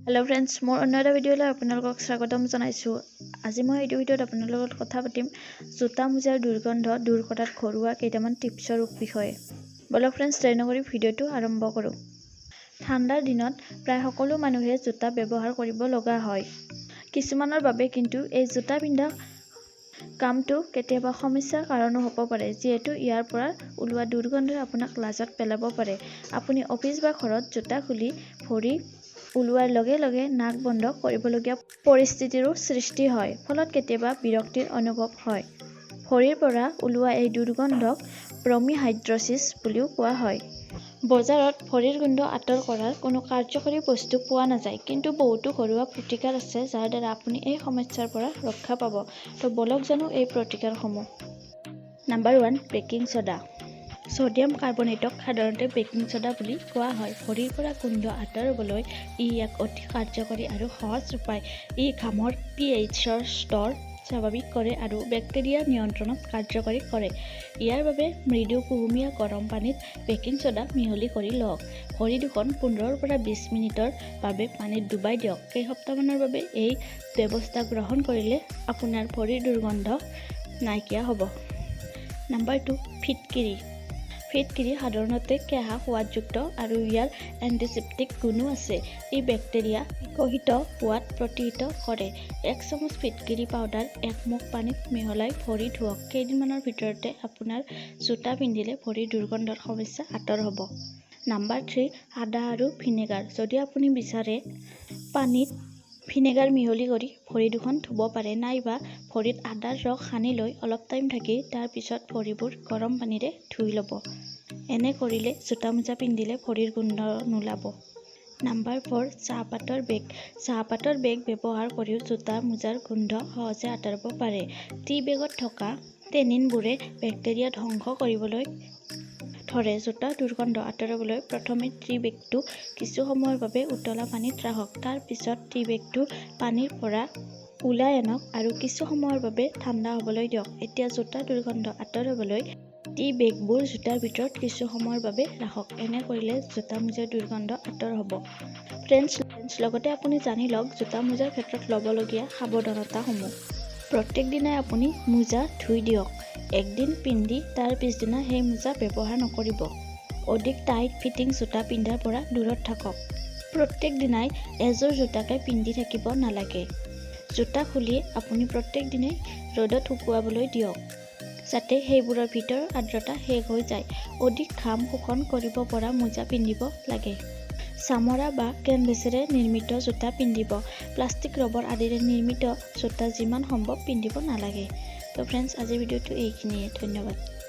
Hello' friends, মোৰ অন্য এটা ভিডিঅ'লৈ আপোনালোকক স্বাগতম জনাইছোঁ। আজি মই এইটো ভিডিঅ'ত আপোনাৰ লগত কথা পাতিম জোতা মোজাৰ দুৰ্গন্ধ দূৰ কৰাত ঘৰুৱা কেইটামান টিপছৰ বিষয়ে। ব'লক ফ্ৰেণ্ডছ, দেৰি নকৰি ভিডিঅ'টো আৰম্ভ কৰোঁ। ঠাণ্ডাৰ দিনত প্ৰায় সকলো মানুহে জোতা ব্যৱহাৰ কৰিব লগা হয়। কিছুমানৰ বাবে কিন্তু এই জোতা পিন্ধা কামটো কেতিয়াবা সমস্যাৰ কাৰণো হ'ব পাৰে, যিহেতু ইয়াৰ পৰা ওলোৱা দুৰ্গন্ধই আপোনাক লাজত পেলাব পাৰে। আপুনি অফিচ বা ঘৰত জোতা খুলি ভৰি ওলোৱাৰ লগে লগে নাক বন্ধ কৰিবলগীয়া পৰিস্থিতিৰো সৃষ্টি হয়। ফলত কেতিয়াবা বিৰক্তিৰ অনুভৱ হয়। ভৰিৰ পৰা ওলোৱা এই দুৰ্গন্ধক ব্ৰমিহাইড্ৰছিছ বুলিও কোৱা হয়। বজাৰত ভৰিৰ গোন্ধ আঁতৰ কৰাৰ কোনো কাৰ্যকৰী বস্তু পোৱা নাযায়, কিন্তু বহুতো ঘৰুৱা প্ৰতিকাৰ আছে যাৰ দ্বাৰা আপুনি এই সমস্যাৰ পৰা ৰক্ষা পাব। তো ব'লক জানো এই প্ৰতিকাৰসমূহ। Number 1, baking soda. ছ'ডিয়াম কাৰ্বনেটক সাধাৰণতে বেকিং ছ'ডা বুলি কোৱা হয়। ভৰিৰ পৰা গোন্ধ আঁতৰাবলৈ ই এক অতি কাৰ্যকৰী আৰু সহজ উপায়। ই ঘামৰ পিএইচৰ স্তৰ স্বাভাৱিক কৰে আৰু বেক্টেৰিয়া নিয়ন্ত্ৰণত কাৰ্যকৰী কৰে। ইয়াৰ বাবে মৃদু কুহুমীয়া গৰম পানীত বেকিং ছ'ডা মিহলি কৰি লওক। ভৰি দুখন 15ৰ পৰা 20 মিনিটৰ বাবে পানীত ডুবাই দিয়ক। কেইসপ্তাহমানৰ বাবে এই ব্যৱস্থা গ্ৰহণ কৰিলে আপোনাৰ ভৰিৰ দুৰ্গন্ধ নাইকিয়া হ'ব। নাম্বাৰ 2, ফিটকিৰি। ফিটকিৰি সাধাৰণতে কেঁহা সোৱাদযুক্ত আৰু ইয়াৰ এণ্টিচেপ্টিক গুণো আছে। ই বেক্টেৰিয়া বিকশিত হোৱাত প্ৰতিহত কৰে। এক চামুচ ফিটকিৰি পাউডাৰ এক মগ পানীত মিহলাই ভৰি ধোৱক। কেইদিনমানৰ ভিতৰতে আপোনাৰ জোতা পিন্ধিলে ভৰিৰ দুৰ্গন্ধৰ সমস্যা আঁতৰ হ'ব। নাম্বাৰ 3, আদা আৰু ভিনেগাৰ। যদি আপুনি বিচাৰে, পানীত ভিনেগাৰ মিহলি কৰি ভৰি দুখন ধুব পাৰে, নাইবা ভৰিত আদাৰ ৰস সানি লৈ অলপ টাইম থাকি তাৰ পিছত ভৰিবোৰ গৰম পানীৰে ধুই ল'ব। এনে কৰিলে জোতা মোজা পিন্ধিলে ভৰিৰ গোন্ধ নোলাব। নাম্বাৰ 4, চাহপাতৰ বেগ। চাহপাতৰ বেগ ব্যৱহাৰ কৰিও জোতা মোজাৰ গোন্ধ সহজে আঁতৰাব পাৰে। টি বেগত থকা টেনিনবোৰে বেক্টেৰিয়া ধ্বংস কৰিবলৈ ধৰে। জোতাৰ দুৰ্গন্ধ আঁতৰাবলৈ প্ৰথমে টি বেগটো কিছু সময়ৰ বাবে উতলা পানীত ৰাখক। তাৰ পিছত টি বেগটো পানীৰ পৰা ওলাই আনক আৰু কিছু সময়ৰ বাবে ঠাণ্ডা হ'বলৈ দিয়ক। এতিয়া জোতাৰ দুৰ্গন্ধ আঁতৰাবলৈ টি বেগবোৰ জোতাৰ ভিতৰত কিছু সময়ৰ বাবে ৰাখক। এনে কৰিলে জোতা মোজাৰ দুৰ্গন্ধ আঁতৰ হ'ব। ফ্ৰেণ্ডছ, লগতে আপুনি জানি লওক জোতা মোজাৰ ক্ষেত্ৰত ল'বলগীয়া সাৱধানতাসমূহ। প্ৰত্যেক দিনাই আপুনি মোজা ধুই দিয়ক। একদিন পিন্ধি তাৰ পিছদিনা সেই মোজা ব্যৱহাৰ নকৰিব। অধিক টাইট ফিটিং জোতা পিন্ধাৰ পৰা দূৰত থাকক। প্ৰত্যেক দিনাই এযোৰ জোতাকে পিন্ধি থাকিব নালাগে। জোতা খুলি আপুনি প্ৰত্যেক দিনাই ৰ'দত শুকুৱাবলৈ দিয়ক, যাতে সেইবোৰৰ ভিতৰৰ আৰ্দ্ৰতা শেষ হৈ যায়। অধিক ঘাম শোষণ কৰিব পৰা মোজা পিন্ধিব লাগে। চামৰা বা কেনভেছেৰে নিৰ্মিত জোতা পিন্ধিব। প্লাষ্টিক, ৰবৰ আদিৰে নিৰ্মিত জোতা যিমান সম্ভৱ পিন্ধিব নালাগে। তো ফ্ৰেণ্ডছ, আজিৰ ভিডিঅ'টো এইখিনিয়ে। ধন্যবাদ।